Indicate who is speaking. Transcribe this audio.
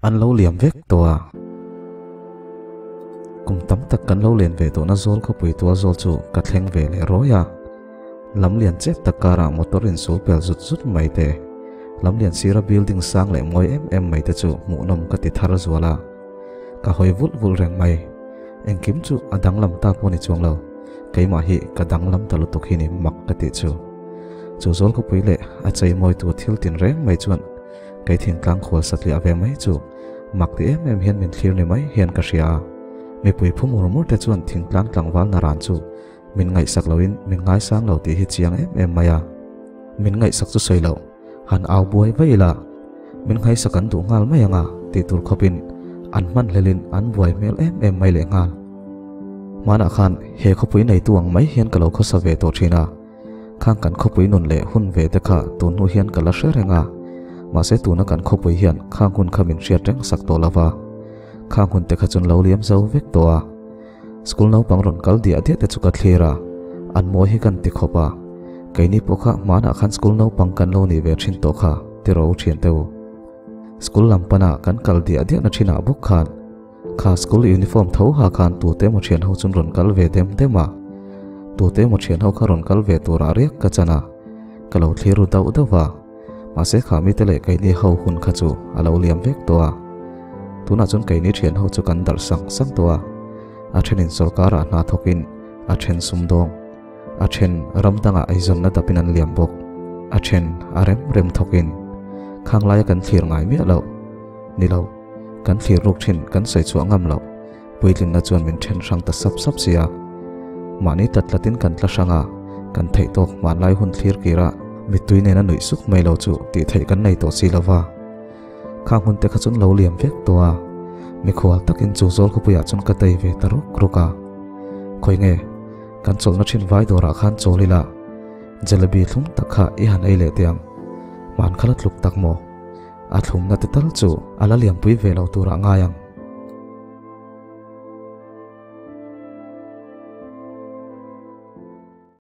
Speaker 1: An lo liam vek tawh a. Kum tam tak kan lo len ve tawhna zawl khawpui tual zawl chu ka thleng ve leh rawi a. Lam lian chep tak karah motor insul pel zut zut mai te, lam lian sira building sang leh mawi em em mai te chu hmuhnawm ka ti thar zual a. Ka hawi vulh vulh reng mai. Engkim chu a danglam ta pawh ni chuang lo. Keimah hi ka danglam ta lutuk hi ni mak ka tih chu. Chu zawl khawpui leh a cheimawitu thil tinreng mai chuan Kei thingtlang khual satliah ve mai chu mak ti em em hian min thlir ni mai hian ka hria a. Mipui phu mur mur te chuan thingtlang tlangval naran chu min ngaihsak loin min ngaisang lo tih hi chiang em em mai a. Min ngaihsak chu sawi loh, han au buai vaih ila min nghaihsak an duh nghal mai anga tih tur khawpin an hmanhlelin an buai hmel em em mai lehnghal. Hmanah khan he khawpui neitu ang mai hian ka lo khawsa ve tawh thin a. Khang kan khawpui nun leh hun ve te kha tun hnu hian ka la hre reng a, mahse tuna kan khawpui hian khang hun kha min hriat reng sak tawh lova, khang hun te kha chun lo liam zo vek tawh a. School naupang rawn kal diah diah te chu ka thlir a, an mawi hi kan ti khawp a, keini pawh kha hmanah khan school naupang kan lo nih ve thin tawh kha ti ro thian teu. School lam pana kan kal diah diahna thinah bawk khan Kha school uniform tho ha khan tute emaw thian ho chun rawn kal ve dem dem a, tute emaw thian ho kha rawn kal ve turah riak ka chan a, ka lo thlir ru dauh dauh a, mahse kha mite leh keini ho hun kha chu a lo liam vek tawh a, tunah chuan keini thian ho chu kan darh sang sang tawh a, a thenin sawrkarah hna thawkin a then sumdawng, a then ram dangah eizawnna dapin an liam bawk, a then a rem rem thawkin khang laia kan thlir ngai miah loh ni lo. Kan thlir ruk thin kan sawi chhuah ngam loh puitlinna chuan min then hrang ta sap sap sia. Mahni tlat tlatin kan tla hrang a, kan theih tawk hmanlai hun thlir kira mittui nena nuih suk mai lo chu tih theih kan nei tawh si lova. Khang hun te kha chuan lo liam vek tawh a, mikhual takin chu zawl khawpuiah chuan ka tei ve ta ruk ruk a. Khawi nge, kan chawlhna thin vai dawrah khan chawl ila, jalebi thlum tak kha i han ei leh teh ang, hman kha la tluk tak maw? A thlumna te tal chu a la liampui ve lo turah ngai ang.